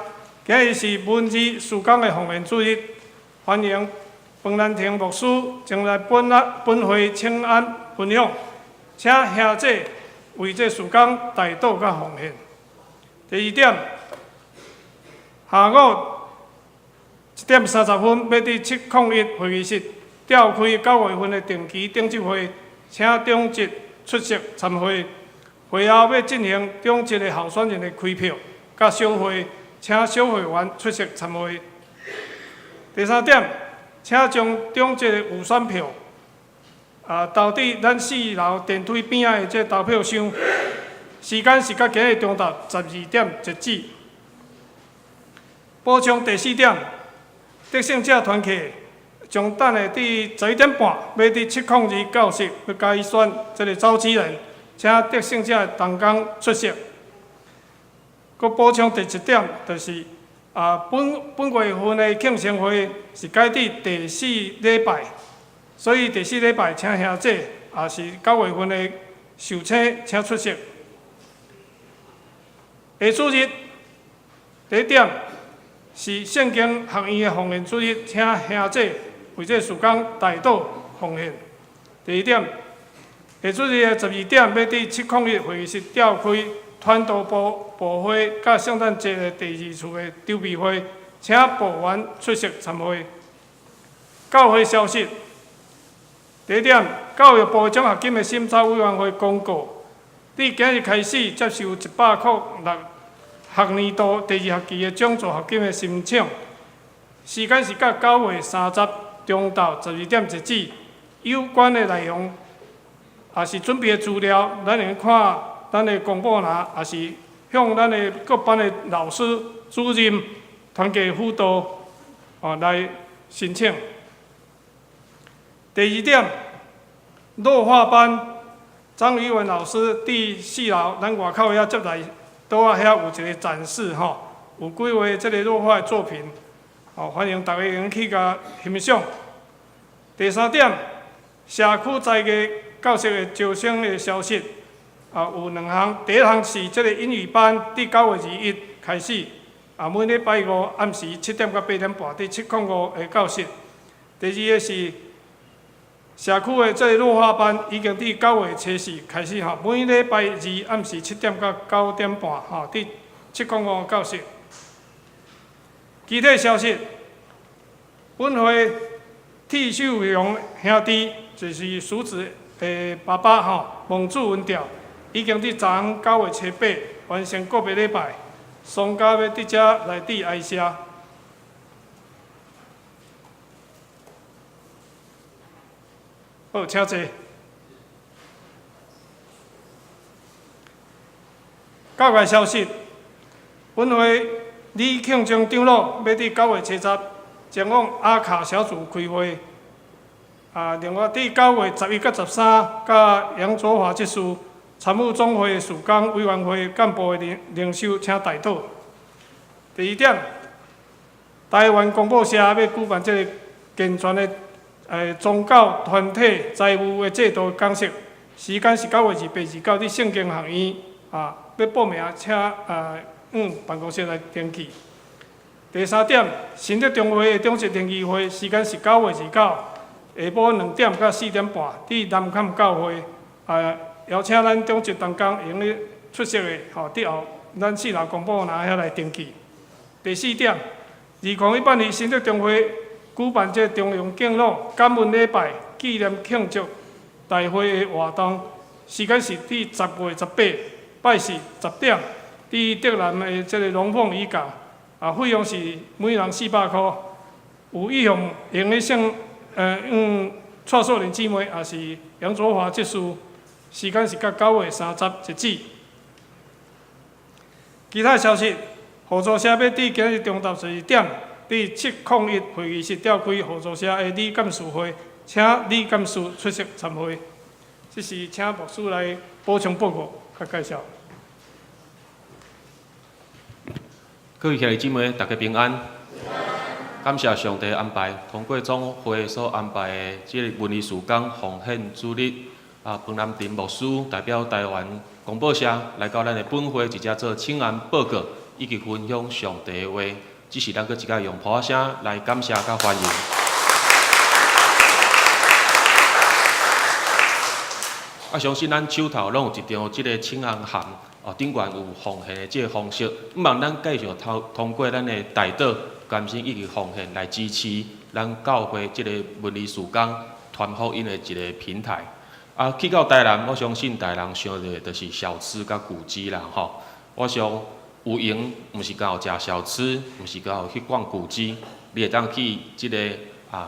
今日是文字事工的奉獻主日，歡迎彭蘭亭牧師前來本會請安分享，請。請兄姐為這事工代禱佮奉獻。第二點，下午1點30分，欲佇701會議室召開9月份的定期長執會，請長執出席參會。會後欲進行長執的候選人的開票佮小會，請小會員出席參會。第三點，請將長執的預選票投佇咱四樓電梯邊仔的這投票箱。時間是到今日中晝12點截止。補充第四點，得勝者團契將等下佇11點半，欲佇702教室欲改選這个召集人，請得勝者同工出席。閣補充第一點，就是本本月份的慶生會是改佇第四禮拜，所以第四禮拜請兄姐，也是9月份的壽星，請出席。下主日第一點是聖經學院的奉獻主日，請兄姐為這事工代禱奉獻。第二點，下主日的12點，欲佇701會議室召開傳道部部會佮聖誕節的第二次的籌備會，請部員出席參會。教會消息，第一點，教育部獎學金的審查委員會公告，佇今日開始接受106學年度第二學期的獎助學金的申請，時間是到9月30中晝12點截止。有關的內容，也是準備的資料，咱會看咱的公布欄，也是向咱的各班的老師、主任、團契輔導來申請。第二點，烙畫班張宇文老師佇四樓，咱外口遐接來桌仔遐有一个展示吼，有幾位這个烙畫的作品，歡迎大家會用去共欣賞。第三點，社區才藝教室的招生的消息，有兩項。第一項是這个英語班，佇9月21開始，每禮拜五暗時7點到8點半，佇705的教室。第二个是社區的這个烙畫班，已經佇9月初四開始吼，每禮拜二暗時7點到9點半吼，佇705教室。其他消息，本會鐵秀雄兄弟，就是叔子的爸爸吼，蒙主恩召，已經佇昨昏9月初八完成告別禮拜，喪家欲佇遮來致哀謝。好，請坐。教外消息，本會李慶忠長老欲佇9月初十前往阿卡小組開會。另外，佇9月11佮13，佮楊卓華執事參與總會事工委員會幹部的靈修，請代禱。第二點，台灣公報社欲舉辦這个健全的宗教團體財務的制度講習，時間是9月28、29佇聖經學院。欲報名請往辦公室來登記。第三點，新德中會的長執聯誼會時間是9月29下晡2點到4點半，佇南崁教會。邀請咱長執同工會用得出席的，佇後咱四樓公布欄遐來登記。第四點，2018年新德中會舉辦這中庸敬老感恩禮拜紀念慶祝大會的活動，時間是佇10月18，拜四10點，佇竹南的這个龍鳳漁港，費用是每人400箍。有意向用得姓，蔡素玲姊妹，也是楊卓華執事，時間是到9月30截止。其他消息，互助社欲佇今日中晝12點，佇701會議室召開互助社的理監事會，請理監事出席參會。這是請牧師來補充報告佮介紹。各位兄弟姊妹，大家平安。感謝上帝安排，通過總會所安排的這个文字事工奉獻主日，彭南林牧師代表台灣公報社來到咱的本會，直接做請安報告，以及分享上帝的話。只是咱閣一擺用噗仔聲來感謝佮歡迎。啊，相信咱手頭攏有一張這个青紅函，哦，頂懸有奉獻的這个方式。毋望咱繼續通過咱的代禱、甘心以及奉獻來支持咱教會這个文字事工傳福音的一个平台。啊，去到台南，我相信台南想著就是小吃佮古蹟啦，吼。我想有閒，毋是干焦食小吃，毋是干焦去逛古蹟，你會當去這个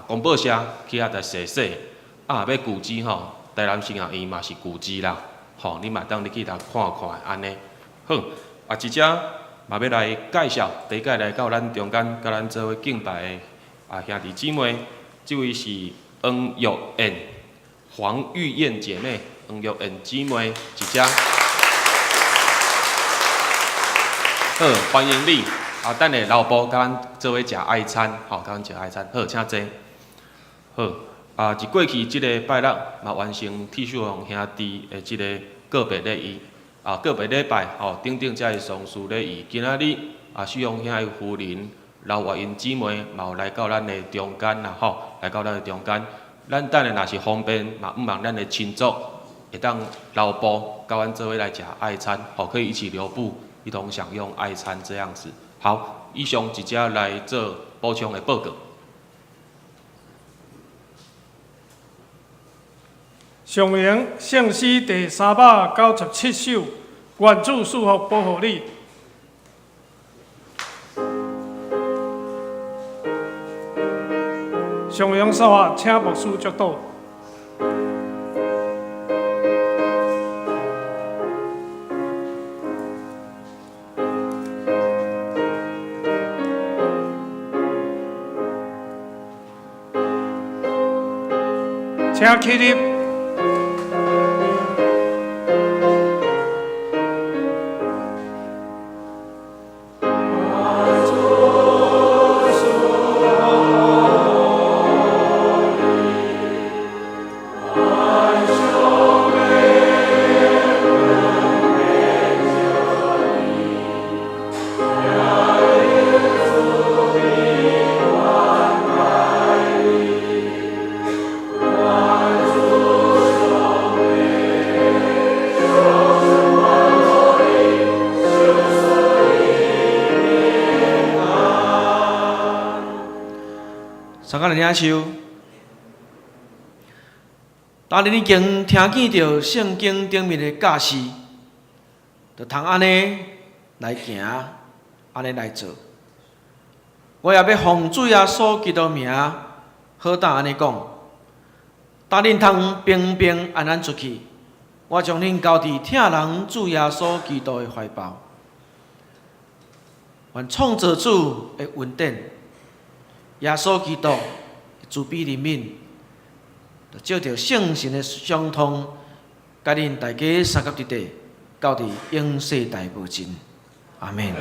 公報社去遐來踅踅。啊，欲古蹟吼，台南神學院嘛是古蹟啦，吼，你嘛會當入去來看看按呢。好，啊，這遮嘛欲來介紹，第一擺來到咱中間，佮咱做伙敬拜的兄弟姊妹，這位是黃玉燕、黃玉燕姐妹，黃玉燕姊妹，這遮。好，歡迎你。啊，等下老婆佮咱做伙食愛餐，吼，佮咱食愛餐。好，請坐。好，啊，佇過去這个拜六嘛完成鐵秀紅兄弟的這个告別禮儀，啊，告別禮拜，吼，等等遮的喪事禮儀。今仔日啊，秀紅兄的夫人劉月英姊妹嘛有來到咱的中間啦，吼，來到咱的中間。咱等下若是方便，嘛向望咱的親族會當留步，佮阮做伙來食愛餐，吼，可以一起留步，一同享用愛餐這樣子。好，以上一隻來做補充的報告。上榮聖詩第397首，願主賜福保護你。上榮說話，請牧師祝禱。請起立。三个领袖，当恁已經聽見著聖經頂面的教示，就通按呢來行，按呢來做。我也欲奉主耶穌基督名，好膽按呢講：當恁通平平安安出去，我將恁交佇疼人主耶穌基督的懷抱。願創造主的恩典，耶穌基督慈悲憐憫，就藉著聖神的相通，佮恁大家相佮佇底，到佇永世代無盡。阿們。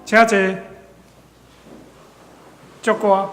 請坐，祝歌。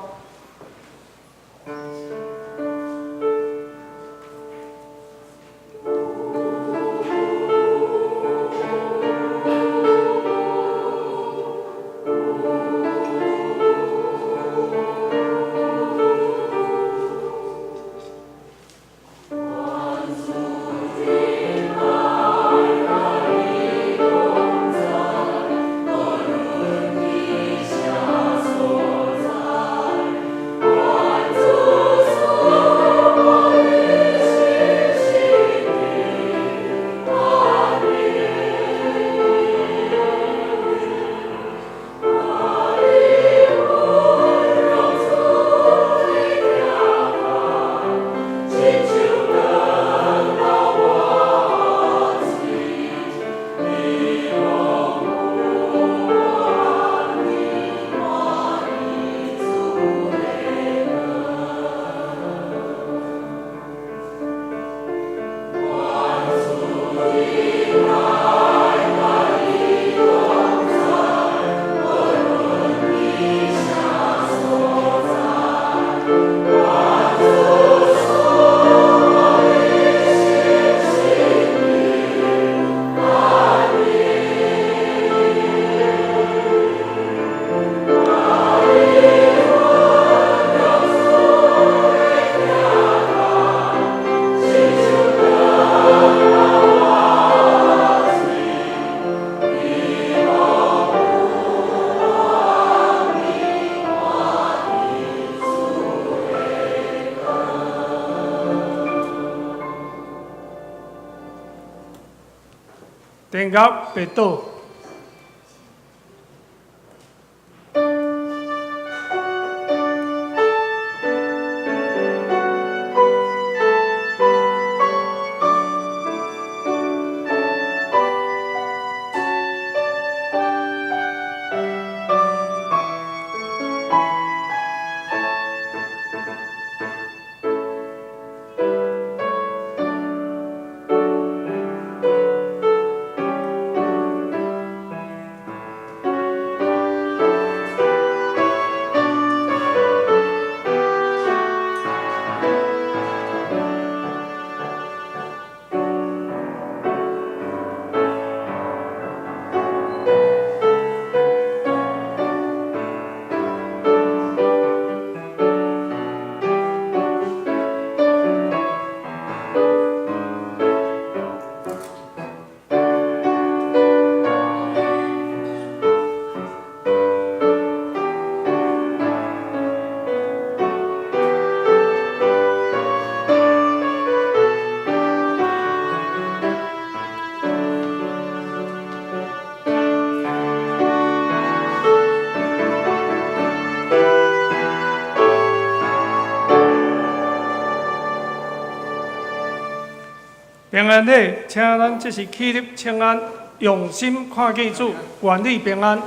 天鴿袂倒。平安礼，请咱这时起立请安，用心看见主，愿你平安。